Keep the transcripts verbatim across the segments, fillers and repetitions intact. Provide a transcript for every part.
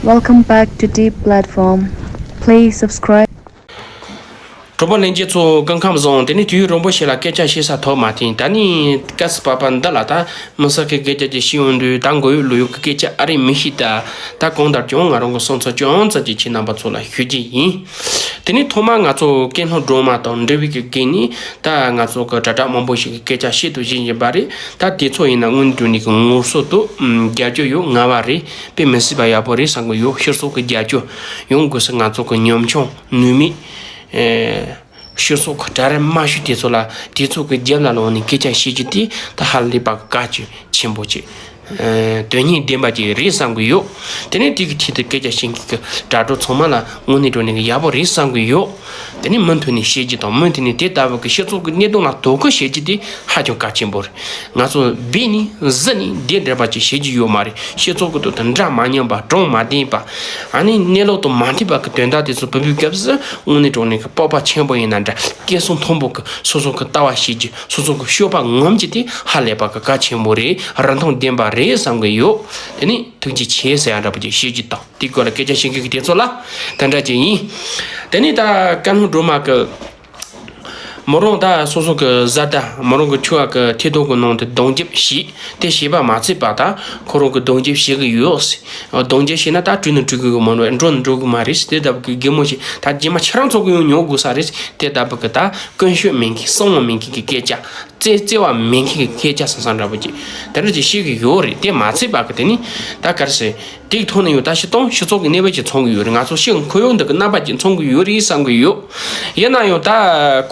Welcome back to Deep Platform. Please subscribe. གྲོགས་པོ་ལྷན་རྒྱས་ཚོ་སྐུ་ཁམས་བཟང་། དེ་ནས་དུས་ཡུན་རིང་པོ་ཞིག་ལ་སྐད་ཆ་བཤད་ས་ཐོབ་མ་ཐེངས། ད་ནི་སྐབས་སུ་བབས་པ་འདི་ལ་ད་མི་སེར་གྱི་སྐད་ཆ་ཅིག་ཞུ་ཡོང་དུས། ད་མགོ་ཡུ་ལུ་ཡུ་གི་སྐད་ཆ་ཨ་རེ་མི་ཤེས། ད་ད་གང་ལྟར་ཀྱང་ང་རང་གི་བསམ་ཚུལ་ཅུང་ཙམ་ཅིག་ཁྱེད་རྣམ་པ་ཚོ་ལ་ཞུ་རྒྱུ་ཡིན། དེ་ནས་ཐོག་མར་ང་ཚོ་ཀུན་སློང་སྒྲོལ་མ་དང་འབྲེལ་བའི་གི་སྒོ་ནས་ད་ང་ཚོ་གི་དྲ་གྲགས་མང་པོ་ཞིག་གི་སྐད་ཆ་བཤད་དུ་བཞིན་ཡིན་པ་རེད། ད་དེ་ཚོ་ཡིན་ན་དངོས་གནས་དྲང་གནས་ཀྱི་ངོ་སོ་དུ་རྒྱབ་སྐྱོར་ཡོད་ང་བ་རེད། དཔེ་མི་སྲིད་པ་ཡག་པོ་རེད་བསམ་གི་ཡོད། སྤྱི་ཚོགས་ཀྱི་རྒྱབ་སྐྱོར་ཡོང་དགོས་ས། ང་ཚོ་གི་ཉམ་ཆུང་ནུས་མེད། ཨེ། སྤྱི་ཚོགས་ཀྱི་གྲལ་རིམ་དམའ་ཤོས་དེ་ཚོ་ལ་དེ་ཚོ་གི་རྒྱབ་ལ་ལོག་ནས་སྐད་ཆ་བཤད་རྒྱུ་དེ་ད་ཧ་ལས་པ་གི་གལ་ཆེ་ཆེན་པོ་ཅིག་ཨེ། དོན་སྙིང་ལྡན་པ་ཅིག་རེད་བསམ་གི་ཡོད། དེ་ནས་དེ་གི་ཆེད་དུ་སྐད་ཆ་བཤད་མཁན་གི་དྲ་གྲོགས་ཚང་མ་ལ་དངོས་གནས་དྲང་གནས་གི་ཡག་པོ་རེད་བསམ་གི་ཡོད། དེ་ནས་མུ་མཐུད་ནས་བཤད་རྒྱུ་དང་། མུ་མཐུད་ནས་དེ་ལྟ་བུ་གི་སྤྱི་ཚོགས་ཀྱི་གནད་དོན་ལ་དོ་ཁུར་བྱེད་རྒྱུ་དེ་ཧ་ཅང་གལ་ཆེན་པོ་རེད། ང་ཚོ་སྦས་ནས་གཟི་ནས་དེ་འདྲ་པ་ཅིག་བྱེད་རྒྱུ་ཡོད་མ་རེད། སྤྱི་ཚོགས་ཀྱི་དོན་དུ་འདྲ་མ་མཉམ་པ། གྲངས་མ་ལྡན་པ། ཨ་ནི་གནས་ལུགས་དང་མ་མཐུན་པ་གི་དོན་དག་དེ་ཚོ་ཕུད་པའི་སྐབས་སུ་དངོས་གནས་དྲང་གནས་ཀྱི་སྤོབས་པ་ཆེན་པོ་ཡིན་ན་འདྲ། སྐད་གསང་མཐོན་པོ་གི་སོ་སོ་གི་ལྟ་བ་བཤད་རྒྱུ། སོ་སོ་གི་སྤྱོད་པ་ངོམ་རྒྱུ་དེ་ཧ་ལས་པ་གི་གལ་ཆེན་པོ་རེད། རིན་ཐང་ལྡན་པ་རེད་བསམ་གི་ཡོད། དེ་ནས་ཐུགས་རྗེ་ཆེ་ཟེར་ཡ་འདྲ་པོ་ཅིག་བཤད་རྒྱུ་དང་། དེའི་སྐོར་ལ་སྐད་ཆ་བཤད་མཁན་གྱི་དེ་ཚོ་ལ་དེ་འདྲ་ཅིག་ཡིན། དེ་ནས་ད་ཀུན་སློང་སྒྲོལ་མ་གི་མོ་རང་ད་སོ་སོ་གི་བཟའ་ཟླ་མོ་རང་གི་ཆུང་བ་གི་ཐད་གཏོང་གི་ནང་དུ་སྡུག་འཇུག་བྱས། དེ་བྱས་པ་མ་ཚད་པ་ད་ཁོ་རང་གི་སྡུག་འཇུག་བྱེད་གི་ཡོད། སྡུག་འཇུག་བྱས་ན་ད་བྲོས་ནས་བྲོས་གི་ཡོད་མ་རེད། འགྲོ་ནས་འགྲོ་གི་མ་རེད། དེ་ལྟ་བུ་གི་གད་མོ་ཞིག་ད་རྗེས་མ་ཁྱེད་རང་ཚོ་གི་ཡང་མྱོང་དགོས་ས་རེད། དེ་ལྟ་བུ་གི་ད་ཀུན་སྤྱོད་མེད་མཁན། བསམ་བློ་མེད་མཁན་གྱི་སྐད་ཆ། བརྩེ་བ་མེད་མཁན་གྱི་སྐད་ཆ་སང་སང་འདྲ་པོ་ཅིག་དེ་འདྲ་ཅིག་བཤད་གི་ཡོད་རེད། དེ་མ་ཚད་པ་གི་དེ་ནི་ད་ག་རེ་ཟེར། དེའི་ཐོག་ནས་ཡང་ད་སྤྱིར་བཏང་སྤྱི་ཚོགས་ཀྱི་གནས་བབ་ཅིག་མཚོན་གི་ཡོད་རེད། ང་ཚོ་སྤྱི་ཁོར་ཡུག་འདི་གི་རྣམ་པ་ཅིག་མཚོན་གི་ཡོད་རེད་བསམ་གི་ཡོད། ཡིན་ན་ཡང་ད་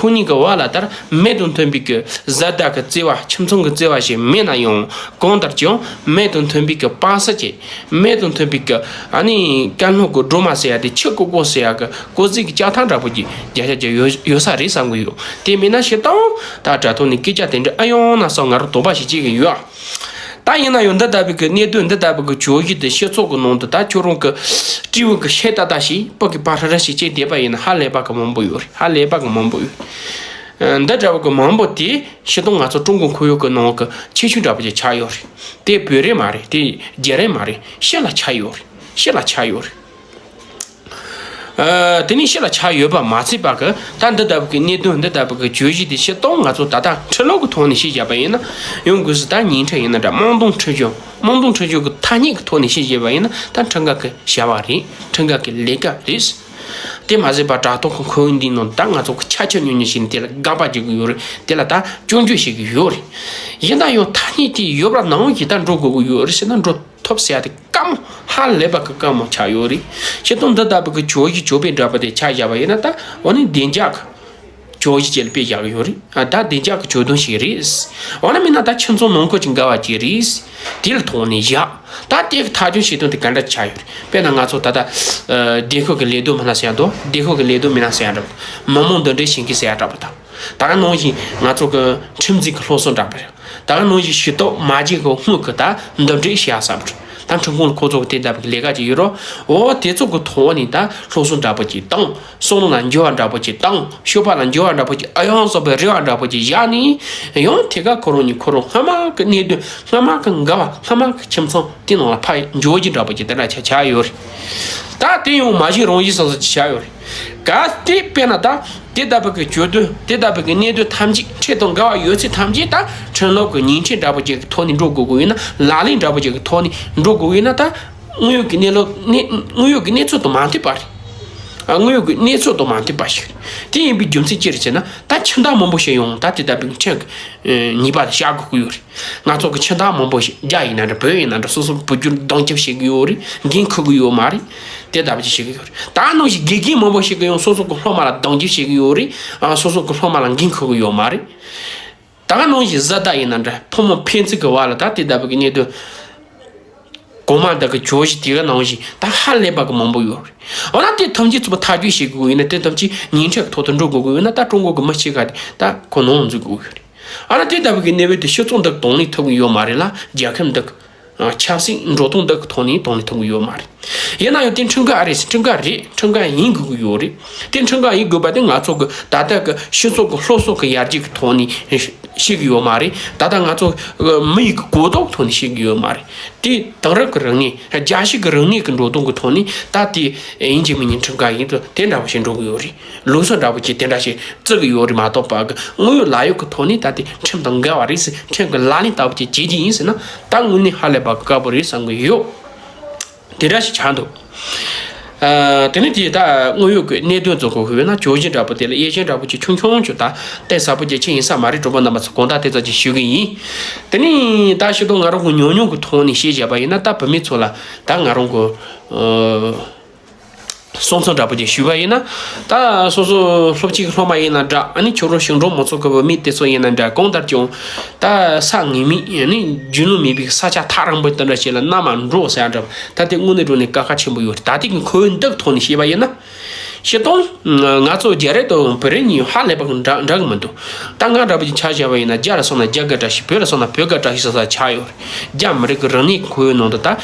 ཁོ་གཉིས་ཀྱི་བར་ལ་ད་མེད་དུ་མཐུན་པའི་གི་བཟའ་ཟླ་གི་བརྩེ་བ། ཁྱིམ་ཚང་གི་བརྩེ་བ་ཞིག་མེད་ན་ཡང་། གང་ལྟར་ཀྱང་མེད་དུ་མཐུན་པའི་གི་དཔག་ས་ཅིག་མེད་དུ་མཐུན་པའི་གི་ཨ་ནི་ཀུན་སློང་གི་སྒྲོལ་མ་ཟེར་ཡ་དེ་ཆི་ཀོ་ཀོ་ཟེར་ཡ་གི་ཀོ་ཟིག་གི་ལྕགས་ཐག་འདྲ་པོ་ཅིག་རྒྱབ་ཤ་རྒྱབ་ཡོད་ཡོད་ས་རེད་བསམ་གི་ཡོད། དེ་མིན་ན་སྤྱིར་བཏང་ད་དྲ་ཐོག་ནས་སྐད་ཆ་དེ་འདྲ་ཨ་ཡོང་ན་བསམ་ང་རང་དོགས་པ་ཞིག་སྐྱེ་གི་ཡོད། ད་ཡིན་ན་ཡང་འདི་ལྟ་བུའི་གི་གནད་དོན། འདི་ལྟ་བུའི་གི་བརྗོད་གཞི་དེ་སྤྱི་ཚོགས་ཀྱི་ནང་དུ་ད་ཁྱོད་རང་གི་སྤྲེའུ་གི་ཤ་ཏག་ཏག་ཞིག་སྤུ་གི་ཕར་ཧྲ་ཧྲ་ཞིག་བཅད་བསྡད་པ་ཡིན་ན་ཧ་ལས་པ་གི་མང་པོ་ཡོད་རེད། ཧ་ལས་པ་གི་མང་པོ་ཡོད། ཨ། འདི་འདྲ་བོ་གི་མང་པོ་དེ་སྤྱིར་བཏང་ང་ཚོ་ཀྲུང་གོ་ཁོར་ཡུག་གི་ནང་གི་ཁྱད་ཆོས་འདྲ་བོ་ཅིག་ཆགས་ཡོད་རེད། དེ་བོད་རིགས་མ་རེད། དེ་རྒྱ་རིགས་མ་རེད། ཕྱི་ལ་ཆགས་ཡོད་རེད། ཕྱི་ལ་ཆགས་ཡོད་རེད། ཨ། དེ་ནས་ཕྱི་ལ་ཆགས་ཡོད་པ་མ་ཚད་པ་གི་ད་འདི་ལྟ་བུ་གི་གནད་དོན། འདི་ལྟ་བུ་གི་བརྗོད་གཞི་དེ་སྤྱིར་བཏང་ང་ཚོ་ད་ལྟ་ཁྲིམས་ལུགས་ཀྱི་ཐོག་ནས་བཤད་བཞག་པ་ཡིན་ན་ཡང་དགོས་སུ། ད་ཉིན་ཁྲི་ཡིན་ན་འདྲ། དམངས་དོན་ཁྲིམས་གཞུང་། དམངས་དོན་ཁྲིམས་གཞུང་གི་ཐ་སྙད་ཀྱི་ཐོག་ནས་བཤད་བཞག་པ་ཡིན་ན་ད་ཁྲིམས་འགལ་གྱི་བྱ་བ་རེད། ཁྲིམས་འགལ་གྱི་ལས་ཀ་རེད། དེ་མ་ཟད་པ་དྲ་ཐོག་གི་ཁོར་ཡུག་འདིའི་ནང་ད་ང་ཚོ་གི་ཆ་ཆ་ཉུང་ཉུང་ཞིག་ནས་དེ་ལ་དགག་པ་བརྒྱབ་ཀྱི་ཡོད་རེད། དེ་ལ་ད་སྐྱོན་བརྗོད་བྱེད་ཀྱི་ཡོད་རེད། ཡིན་ན་ཡང་ཐ་སྙད་དེ་ཡོད་པ་ནང་བཞིན་ད་འགྲོ་དགོས་ཀྱི་ཡོད་རེད་ཟེར་ན་འགྲོ་ཐུབ་ཟེར་ཡ་དེ་དཀའ་མོ། ཧ་ལས་པ་གི་དཀའ་མོ་ཆགས་ཡོད་རེད། སྤྱིར་བཏང་འདི་ལྟ་བུ་གི་བརྗོད་གཞི་བརྗོད་པའི་འདྲ་པོ་དེ་ཆ་བཞག་པ་ཡིན་ན་ད་འོ་ནི་བདེ་འཇགས་ཀྱི་བརྗོད་གཞི་ཅིག་ལ་དཔེ་བཞག་གི་ཡོད་རེད། ཨ། ད་བདེ་འཇགས་ཀྱི་བརྗོད་དོན་ཞིག་རེད། འོ་ན་མིན་ན་ད་ཁྱིམ་ཚང་ནང་ཁུལ་གྱི་འགལ་བ་ཅིག་རེད། དེ་ལ་ཐོག་ནས་བཞག་ད་དེ་གི་ཐག་གཅོད་བྱེད་དོན་དེ་ག་འདྲ་ཆགས་ཡོད་རེད། དཔེར་ན་ང་ཚོ་ད་ལྟ་ཨ། སྡེ་ཁུལ་གྱི་ལས་དོན་མིན་ན་ཟེར་ཡ་འདུག་སྡེ་ཁུལ་གྱི་ལས་དོན་མིན་ན་ཟེར་ཡ་འདྲ་པོ། མི་མང་འདུམ་འགྲིག་བྱེད་མཁན་ཟེར་ཡ་འདྲ་པོ་དང་། ད་ག་ནང་བཞིན་ང་ཚོ་གི་ཁྲིམས་འཛིན་གྱི་སློབ་གསོ་འདྲ་པོ་རེད། ད་ག་ནང་བཞིན་ཞུ་གཏུག་མ་བྱས་གོང་སྔོན་གྱི་ད་འདུམ་འགྲིག་བྱེད་ཡ་བསམ་འགྲོ། ད་ཁྲིམས་ཁང་ལ་ཁོ་ཚོ་གི་དེ་ལྟ་བུའི་ལས་ཀ་ཅིག་ཡོད་རོགས། འོ་དེ་ཚོ་གི་ཐོག་ནས་ད་སློབ་གསོ་འདྲ་པོ་ཅིག་བཏང་། བསམ་བློ་ལ་འགྱུར་བ་འདྲ་པོ་ཅིག་བཏང་། སྤྱོད་པ་ལ་འགྱུར་བ་འདྲ་པོ་ཅིག་ཨ་ཡོང་སོགས་པའི་རེ་བ་འདྲ་པོ་ཅིག་བཞག་ནས། ཡང་དེ་ག་ཁོ་རང་ཉིད་ཁོ་རང་སྔ་མ་གི་གནད་དོན། སྔ་མ་གི་འགལ་བ། སྔ་མ་གི་ཁྱིམ་ཚང་དེ་ནང་ལ་ཕར་འགྱོ་རྒྱུ་འདྲ་པོ་ཅིག་དེ་འདྲ་ཆ་ཆགས་ཡོད་རེད། ད་དེ་ཡང་མ་གཞི་རང་བཞིན་བཟོ་འདྲ་ཅིག་ཆགས་ཡོད་རེད། གལ་ཏེ་དཔེར་ན་ད་དེ་ལྟ་བུ་གི་གྱོད་དོན། དེ་ལྟ་བུ་གི་གནད་དོན་ཐམས་ཅད། ཁྲིམས་དང་འགལ་བ་ཡོད་ཚད་ཐམས་ཅད་ད་ཁྲིམས་ལུགས་ཀྱི་ཉིན་ཁྲི་འདྲ་པོ་ཅིག་གི་ཐོག་ནས་འགྲོ་དགོས་ཀྱི་ཡོད་ན། ལག་ལེན་འདྲ་པོ་ཅིག་གི་ཐོག་ནས་འགྲོ་དགོས་ཀྱི་ཡོད་ན། ད་དངོས་ཡོད་ཀྱི་གནས་ལུགས། གནས། དངོས་ཡོད་ཀྱི་གནས་ཚུལ་དང་མ་མཐུན་པ་རེད། ཨ། དངོས་ཡོད་ཀྱི་གནས་ཚུལ་དང་མ་མཐུན་པ་ཞིག་རེད། དེ་ཡིན་པའི་རྒྱུ་མཚན་ཅི་རེད་ཟེར་ན། ད་ཁྱིམ་བདག་མང་པོ་ཞིག་ཡོང་། ད་དེ་ལྟ་བུའི་ཁྲིམས་ཀྱི་ཉེས་པ་ལ་བཤགས་དགོས་ཀྱི་ཡོད་རེད། ང་ཚོ་གི་ཁྱིམ་བདག་མང་པོ་ཞིག་རྒྱ་ཡིན་ན་འདྲ། བོད་ཡིན་ན་འདྲ། སོ་སོ་བུ་རྒྱུད་རྡུང་རྡེག་བྱེད་ཀྱི་ཡོད་རེད། འགན་འཁུར་གྱི་ཡོད་མ་རེད། དེ་ལྟ་བུ་ཅིག་བྱེད་ཀྱི་ཡོད་རེད། ད་ནང་བཞིན་དགེ་རྒན་མང་པོ་ཞིག་གིས་ཡང་སོ་སོ་གི་སློབ་མ་ལ་རྡུང་རྡེག་བྱེད་ཀྱི་ཡོད་རེད། ཨ། སོ་སོ་གི་སློབ་མ་ལ་འགན་འཁུར་གྱི་ཡོད་མ་རེད། ད་ག་ནང་བཞིན་བཟའ་ཟླ་ཡིན་ན་འདྲ། ཕོ་མོ་ཕན་ཚུན་གྱི་བར་ལ་ད་དེ་ལྟ་བུ་གི་གནད་དོན། གོང་མ་དག་གི་བརྗོད་གཞི་དེ་ག་ནང་བཞིན་ད་ཧ་ལས་པ་གི་མང་པོ་ཡོད་རེད། འོ་ན་དེ་ཐམས་ཅད་ཚང་མ་ཐག་གཅོད་བྱེད་དགོས་ཡིན་ན། དེ་ཐམས་ཅད་ཉིན་ཁྲི་གི་ཐོག་ཏུ་འགྲོ་དགོས་ཀྱི་ཡོད་ན། ད་ཀྲུང་གོ་གི་མི་སྤྱི་ཁ་དེ་ད་ཁོ་ནང་འཛུལ་དགོས་ཀྱི་ཡོད་རེད། ཨ་ན་དེ་ལྟ་བུ་གི་གནས་བབ་དེ་སྤྱི་ཚོགས་འདི་གདོང་ལེན་ཐུབ་ཀྱི་ཡོད་མ་རེད་ལ། རྒྱལ་ཁབ་འདི་གི་ཆབ་སྲིད་འགྲོ་སྟངས་འདི་གི་ཐོག་ནས་གདོང་ལེན་ཐུབ་ཀྱི་ཡོད་མ་རེད། ཡིན་ན་ཡང་དེ་ཁྲིམས་འགལ་ཨ་རེད་ཟེར། ཁྲིམས་འགལ་རེད། ཁྲིམས་འགལ་ཡིན་དགོས་ཀྱི་ཡོད་རེད། དེ་ཁྲིམས་འགལ་ཡིན་དགོས་པ་དེ་ང་ཚོ་གི་ད་ལྟ་གི་སྤྱི་ཚོགས་ཀྱི་སློབ་གསོ་གི་ཡར་རྒྱས་ཀྱི་ཐོག་ནས། ཤེས་ཀྱི་ཡོད་མ་རེད། ད་ལྟ་ང་ཚོ་མི་ཡི་གོ་རྟོགས་ཐོག་ནས་ཤེས་ཀྱི་ཡོད་མ་རེད། དེ་དེང་རབས་ཀྱི་རིག་གནས་རྒྱལ་སྤྱི་གི་རིག་གནས་ཀྱི་འགྲོ་སྟངས་ཀྱི་ཐོག་ནས་ད་དེ་ཡིན་གཅིག་མིན་གཉིས་ཁྲིམས་འགལ་ཡིན་དུ་དེ་འདྲ་བ་ཞིག་འགྲོ་གི་ཡོད་རེད། ལུགས་སྲོལ་འདྲ་པོ་ཅིག་དེ་འདྲ་ཞིག་བརྩི་གི་ཡོད་རེད་མ་གཏོགས་པ་གི་དངོས་ཡོད་ལག་ཡོད་ཀྱི་ཐོག་ནས་ད་དེ་ཁྲིམས་དང་འགལ་བ་རེད་ཟེར་ཁྲིམས་ཀྱི་ལག་ལེན་ལྟ་བུ་ཅིག་བྱེད་ཀྱི་ཡིན་ཟེར་ན་ད་དངོས་གནས་ཧ་ལས་པ་གི་དཀའ་པོ་རེད་བསམ་གི་ཡོད། དེ་འདྲ་ཞིག་ཆགས་འདུག་ཨ། དེ་ནས་དེ་ད་དངོས་ཡོད་ཀྱི་གནད་དོན་ཚོ་གོ་དགོས་ན་ཇོ་བཞིན་འདྲ་པོ་དེ་ལ་གཡས་གཡོན་འདྲ་པོ་ཅིག་ཆུང་ཆུང་ཅིག་ད་གཏིང་ཟབ་པོ་ཅིག་ཆེ་ཡིན་ས་མ་རེད། གྲོགས་པོ་རྣམ་པ་ཚོ་དགོངས་དག་དེ་ཙམ་ཅིག་ཞུ་གི་ཡིན། དེ་ནས་ད་ཤི་ཏོ་ང་རང་གི་ཉུང་ཉུང་གི་ཐོག་ནས་བཤད་བཞག་པ་ཡིན་ན་ད་བུད་མེད་ཚོ་ལ་ད་ང་རང་གི་ཨ། གསུང་ཚུལ་འདྲ་པོ་ཅིག་ཞུས་པ་ཡིན་ན། ད་སོ་སོ་སློབ་ཆེན་གྱི་སློབ་མ་ཡིན་ན་འདྲ། ཨ་ནི་ཁྱོད་རང་ཞིང་འབྲོག་མི་ཚོ་གི་བུད་མེད་དེ་ཚོ་ཡིན་ན་འདྲ། གང་ལྟར་ཀྱང་ད་ས་ངེས་མེད་ཨ་ནི་རྒྱུས་ལོན་མེད་པའི་ས་ཆ་ཐག་རིང་པོ་དེ་འདྲ་ཞིག་ལ་མནའ་མ་འགྲོ་ཟེར་ཡ་འདྲ། ད་དེ་དངོས་གནས་དྲང་གནས་དཀའ་ཁག་ཆེན་པོ་ཡོད་རེད། ད་ལྟའི་གི་ཁོར་ཡུག་འདི་གི་ཐོག་ནས་བཤད་པ་ཡིན་ན། སྤྱིར་བཏང་ང་ཚོ་རྒྱ་རིགས་དང་བོད་རིགས་གཉིས་ཧ་ལས་པ་གི་འདྲ་འདྲ་གི་མི་འདུག་ད་ང་འདྲ་པོ་ཅིག་ཆ་བཞག་པ་ཡིན་ན་རྒྱ་ལ་སོང་ན་རྒྱ་དགའ་འདྲ་ཞིག་བོད་ལ་སོང་ན་བོད་དགའ་འདྲ་ཞིག་ས་ས་ཆགས་ཡོད་རེད། རྒྱ་མི་རིགས་གི་རིག་གནས་ཁོར་ཡུག་ནང་དུ་ད།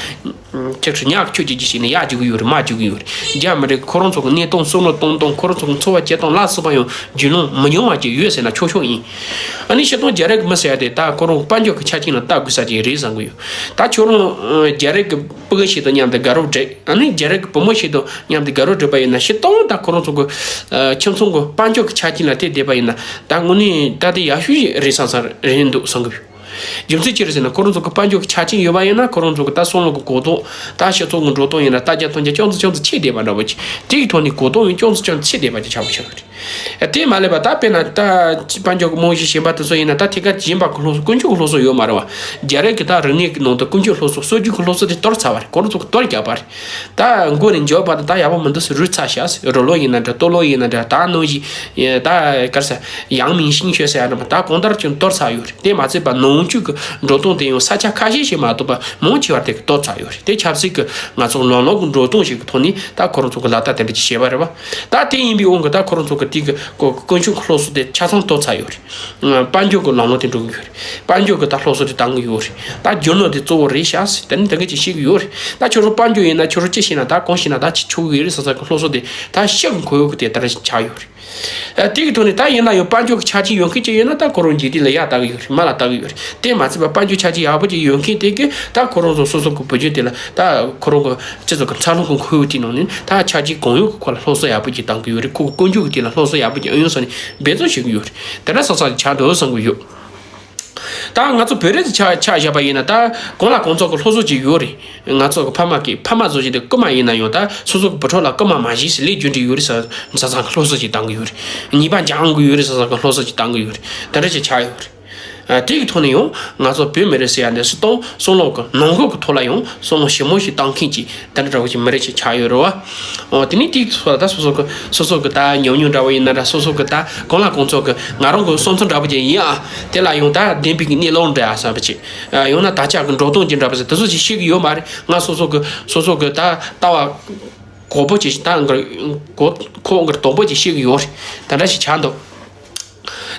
ཅིག་ཁྲི་ཉག་ཁྱོད་ཀྱི་ཀྱི་ཞིག་ནས་ཡག་རྒྱུག་གི་ཡོད་རེད་མ་རྒྱུག་གི་ཡོད་རེད། རྒྱ་མི་རིགས་ཁོ་རང་ཚོ་གི་གནས་སྟངས་བསམ་བློ་གཏོང་སྟངས་ཁོ་རང་ཚོ་གི་འཚོ་བ་སྐྱེལ་སྟངས་ལ་སོགས་པ་ཡང་རྒྱུས་ལོན་མི་ཉུང་བ་ཅིག་ཡོད་ཟེར་ན་ཆོག་ཆོག་ཡིན། ཨ་ནི་སྤྱིར་བཏང་རྒྱ་རིགས་ཀྱི་མི་ཟེར་ཡ་དེ་ད་ཁོ་རང་དཔལ་འབྱོར་གྱི་ཆ་རྐྱེན་ལ་ལྟ་དགོས་ས་ཅིག་རེད་བསམ་གི་ཡོད། ད་ཁྱོད་རང་རྒྱ་རིགས་ཀྱི་སྤུ་གུ་ཞིག་དང་མཉམ་དུ་དགའ་རོགས་བསྒྲིགས། ཨ་ནི་རྒྱ་རིགས་ཀྱི་བུ་མོ་ཞིག་དང་མཉམ་དུ་དགའ་རོགས་བསྒྲིགས་པ་ཡིན་ན་སྤྱིར་བཏང་ད་ཁོ་རང་ཚོ་གི་ཁྱིམ་ཚང་གི་དཔལ་འབྱོར་གྱི་ཆ་རྐྱེན་ལ་དེ་བསྡད་པ་ཡིན་ན་ད་དངོས་གནས་ད་དེ་ཡག་ཤོས་ཤིག་རེད་བསམ་བསམ་རེད་འདུག་བསམ་གི་ཡོད། རྒྱུ་མཚན་ཅི་རེད་ཟེར་ན་ཁོ་རང་ཚོ་གི་དཔལ་འབྱོར་གྱི་ཆ་རྐྱེན་ཡོད་པ་ཡིན་ན་ཁོ་རང་ཚོ་གི་ད་བསམ་བློ་གི་གོ་རྟོགས་ད་སྤྱི་ཚོགས་ཀྱི་འགྲོ་སྟངས་ཡིན་ན་ལྟ་རྒྱ་གཏོང་རྒྱ་ཅུང་ཙམ་ཅུང་ཙམ་ཆེ་བསྡད་པ་འདྲ་བོ་ཅིག་དེ་གི་ཐོག་ནས་གོ་རྟོགས་ཡང་ཅུང་ཙམ་ཅུང་ཙམ་ཆེ་བསྡད་པ་ཅིག་ཆགས་པ་ཆགས་ཀྱི་རེད། དེ་མ་ལས་པ་ད་དཔེར་ན་ད་དཔལ་འབྱོར་གྱི་རྨང་གཞི་ཞན་པ་དེ་ཚོ་ཡིན་ན་ད་ཐད་ཀར་རྗེན་པ་གི་སློབ་གསོ་དཀོན་མཆོག་གི་སློབ་གསོ་ཡོད་མ་རེད་བ། རྒྱ་རིགས་གི་ད་རིག་གནས་ཀྱི་ནང་དུ་དཀོན་མཆོག་སློབ་གསོ་སྲོལ་རྒྱུན་གྱི་སློབ་གསོ་དེ་གཏོར་ཚར་བ་རེད། ཁོ་རང་ཚོ་གི་གཏོར་བརྒྱབ་པ་རེད། ད་མགོ་ནས་མཇུག་བར་དུ་ད་ཡག་པོ་མི་འདུག་ཟེར་རུལ་ཚར་ཤག་ཟེར། རོ་ལོ་ཡིན་ན་འདྲ་ལྟོ་ལོ་ཡིན་ན་འདྲ་ད་ནང་བཞིན་ད་ག་རེ་ཟེར་ཡང་མིང་ཤིང་ཤོད་ཟེར་ཡ་འདྲ་མ་ད་གང་ལྟར་ཀྱང་གཏོར་ཚར་ཡོད་རེད། དེ་མ་ཚད་པ་ནང་ཆོས་ཀྱི་འགྲོ་སྟངས་དེ་ཡང་ས་ཆ་ཁ་ཤས་ཤིག་མ་གཏོགས་པ་མང་ཆེ་བ་དེ་གཏོར་ཚར་ཡོད་རེད། དེ་ཆབ་སྲིད་ཀྱི་ང་ཚོ་ལམ་ལུགས་ཀྱི་འགྲོ་སྟངས་ཤིག་གི་ཐོག་ནས་ད་ཁོ་རང་ཚོ་གི་ལག་བསྟར་དེ་འདྲ་ཅིག་བྱས་པ་རེད་བ། ད་དེ་ཡིན་པའི་དབང་གིས་ད་ཁོ་རང་ཚོ་གི་དེ་གི་དཀོན་མཆོག་གི་སློབ་གསོ་དེ་ཆ་ཚང་གཏོར་ཚར་ཡོད་རེད། དཔལ་འབྱོར་གྱི་ལམ་ལུགས་དེ་འགྲོ་གི་ཡོད་རེད། དཔལ་འབྱོར་གྱི་ད་སློབ་གསོ་དེ་བཏང་གི་ཡོད་རེད། ད་རྒྱུ་ནོར་དེ་གཙོ་བོ་རེད་ཤག་ཟེར་དེ་ནི་ད་ག་ཅིག་ཤེས་ཀྱི་ཡོད་རེད། ད་ཁྱོད་རང་དཔལ་འབྱོར་ཡིན་ན་ཁྱོད་རང་ཅི་ཤེས་ན་ད་གང་ཤེས་ན་ད་ཅི་ཆོག་གི་རེད་ཟེར་ས་གི་སློབ་གསོ་དེ་ད་ཤག་གི་ཁོར་ཡུག་གི་དེ་ལྟར་ཆགས་ཡོད་རེད། ཨ་དེ་གི་ཐོག་ནས་ད་ཡིན་ན་ཡང་དཔལ་འབྱོར་གྱི་ཆ་རྐྱེན་ཡོད་མཁན་ཅིག་ཡོད་ན་ད་ཁོ་རང་འཇིག་རྟེན་ལ་ཡར་ལྟ་གི་ཡོད་རེད། མར་ལ་ལྟ་གི་ཡོད་རེད། དེ་མ་ཚད་པ་དཔལ་འབྱོར་ཆ་རྐྱེན་ཡག་པོ་ཅིག་ཡོད་མཁན་དེ་གིས་ད་ཁོ་རང་ཚོ་སོ་སོ་གི་བུ་རྒྱུད་དེ་ལ་ད་ཁོ་རང་གི་སྤྱི་ཚོགས་ཀྱི་འཚར་ལོངས་ཀྱི་ཁོར་ཡུག་དེའི་ནང་ནས་ད་ཆ་རྐྱེན་གང་ཡོད་ཀྱི་སྐོར་ལ་སློབ་གསོ་ཡག་པོ་ཅིག་བཏང་གི་ཡོད་རེད། ཁོ་གི་ཀུན་སྤྱོད་ཀྱི་དེ་ལ་སློབ་གསོ་ཡག་པོ་ཅིག་ཨུ་ཡོན་སོགས་ནས་འབད་བརྩོན་བྱེད་ཀྱི་ཡོད་རེད། དེ་འདྲ་སོ་སོ་ཆགས་འདུག་བསམ་གྱི་ཡོད། ད་ང་ཚོ་བོད་རིགས་ཀྱི་ཆ་ཆ་བཞག་པ་ཡིན་ན་ད་གང་ལ་གང་འཚམ་གྱི་སློབ་གསོ་ཅིག་ཡོད་རེད། ང་ཚོ་གི་ཕ་མ་གི་ཕ་མ་བཟོ་བྱེད་དེ་རྐུན་མ་ཡིན་ན་ཡང་ད་སོ་སོ་གི་བུ་ཕྲུག་ལ་རྐུན་མ་མ་བྱེད་ཟེར་ལས་རྒྱུ་འབྲས་ཡོད་རེད་ཟེར་ཟེར་ས་གི་སློབ་གསོ་ཅིག་བཏང་གི་ཡོད་རེད། ཉེས་པ་འཇོག་གི་ཡོད་རེད་ཟེར་ས་གི་སློབ་གསོ་ཅིག་བཏང་གི་ཡོད་རེད། དེ་འདྲ་ཅིག་ཆགས་ཡོད་རེད། ཨ་དེ་གི་ཐོག་ནས་ཡང་ང་ཚོ་བོད་མི་རིགས་ཟེར་ཡ་འདི་སྤྱིར་བཏང་བསམ་བློ་གི་ནང་ཁུལ་གི་ཐོག་ལ་ཡང་བསམ་བློ་ཞིབ་མོ་ཞིག་བཏང་མཁན་གྱི་དེ་འདྲ་འདྲ་བོ་ཞིག་མི་རིགས་ཤིག་ཆགས་ཡོད་རེད་བ། འོ་དེ་ནས་དེའི་ཐོག་ལ་ད་སོ་སོ་གི་སོ་སོ་གི་ད་ཉམས་མྱོང་འདྲ་བོ་ཡིན་ན་འདྲ་སོ་སོ་གི་ད་གང་ལ་གང་འཚམ་གི་ང་རང་གི་བསམ་ཚུལ་འདྲ་བོ་ཅིག་ཡིན་ཨ། དེ་ལ་ཡང་ད་བདེན་པའི་གི་གནས་ལུགས་འདྲ་ཨ་བསམ་པ་ཅིག་ཡང་ན་དར་ཁྱབ་གི་འགྲོ་སྟངས་ཅིག་འདྲ་བོ་ཟེར་དེ་ཚོ་ཅིག་ཤེས་གི་ཡོད་མ་རེད། ང་སོ་སོ་གི་སོ་སོ་གི་ད་ལྟ་བ་གོ་པོ་ཅིག་ད་འགར་གོ་ཁོག་འགར་དོག་པོ་ཅིག་ཤེས་གི་ཡོད་རེད། དེ་འདྲ་ཞིག་ཆགས་འདུག་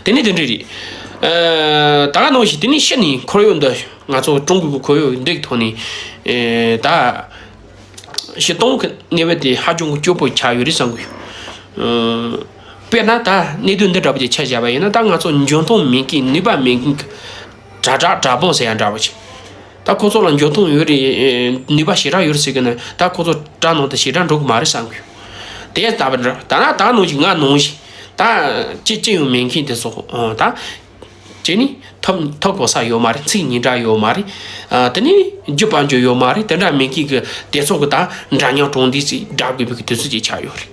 དེ་ནི་དེ་འདྲ་རེད། ཨ་ད་ག་ནང་བཞིན་དེ་ནི་ཕྱི་ནས་ཁོར་ཡུག་འདི་ང་ཚོ་ཀྲུང་གོ་གི་ཁོར་ཡུག་འདི་གི་ཐོག་ནས་ཨེ་ད་སྤྱིར་བཏང་གི་གནས་བབ་དེ་ཧ་ཅང་གི་སྐྱོ་པོ་ཆགས་ཡོད་རེད་བསམ་གི་ཡོད། ཨ་དཔེར་ན་ད་གནད་དོན་འདི་འདྲ་པོ་ཅིག་ཆ་བཞག་པ་ཡིན་ན་ད་ང་ཚོ་འཇོན་ཐང་མེད་མཁན་ནུས་པ་མེད་མཁན་གི་དྲག་དྲག་དྲག་དཔོན་ཟེར་ཡ་འདྲ་པོ་ཅིག་ད་ཁོ་ཚོ་ལ་འཇོན་ཐང་ཡོད་རེད་ནུས་པ་ཞེ་དྲག་ཡོད་རེད་ཟེར་གི་ན་ད་ཁོ་ཚོ་དྲག་ནང་དུ་ཞེ་དྲག་འགྲོ་གི་མ་རེད་བསམ་གི་ཡོད། དེ་ལྟ་བུ་འདྲ་ད་ན་ད་ནང་བཞིན་ང་ནང་བཞིན། ད་ཅི་ཅི་ཡང་མེད་མཁན་དེ་ཚོ་ཨོ་ད་ཅི་ནི་ཐོབ་ཐོབ་གོ་ས་ཡོད་མ་རེད། ཚིག་ཉིན་འདྲ་ཡོད་མ་རེད། ཨ་དེ་ནི་རྒྱུ་དཔལ་འབྱོར་ཡོད་མ་རེད། དེ་འདྲ་མེད་མཁན་གི་དེ་ཚོ་གི་ད་འདྲ་མཉམ་གྲོང་སྡེ་ཅིག་འདྲ་དགོས་པའི་གི་དུས་ཚོད་ཅིག་ཆགས་ཡོད་རེད།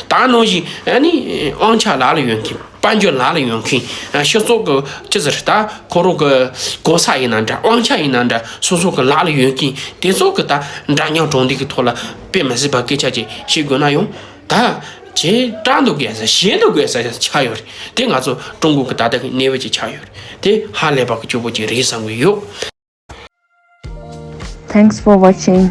ད་ནང་བཞིན་ཨ་ནི་དབང་ཆ་ལག་ལ་ཡོད་མཁན་དཔལ་འབྱོར་ལག་ལ་ཡོད་མཁན་ཨ་སྤྱི་ཚོགས་གི་ཅི་ཟེར་ད་ཁོ་རང་གི་གོ་ས་ཡིན་ན་འདྲ་དབང་ཆ་ཡིན་ན་འདྲ་སོ་སོ་གི་ལག་ལ་ཡོད་མཁན་དེ་ཚོ་གི་ད་འདྲ་མཉམ་གྲོང་སྡེ་གི་ཐོག་ལ་དཔེ་མི་སྲིད་པ་སྐད་ཆ་ཅིག་བཤད་དགོས་ན་ཡང་། ད་ཇེ་དྲག་འདུག་གས་ས་ཞན་འདུག་གས་ས་ཆགས་ཡོད་རེད། དེ་ང་ཚོ་ཀྲུང་གོ་གི་ད་ལྟ་གི་གནས་བབ་ཅིག་ཆགས་ཡོད་རེད། དེ་ཧ་ལས་པ་གི་སྐྱོ་པོ་ཅིག་རེད་བསམ་གི་ཡོད། Thanks for watching.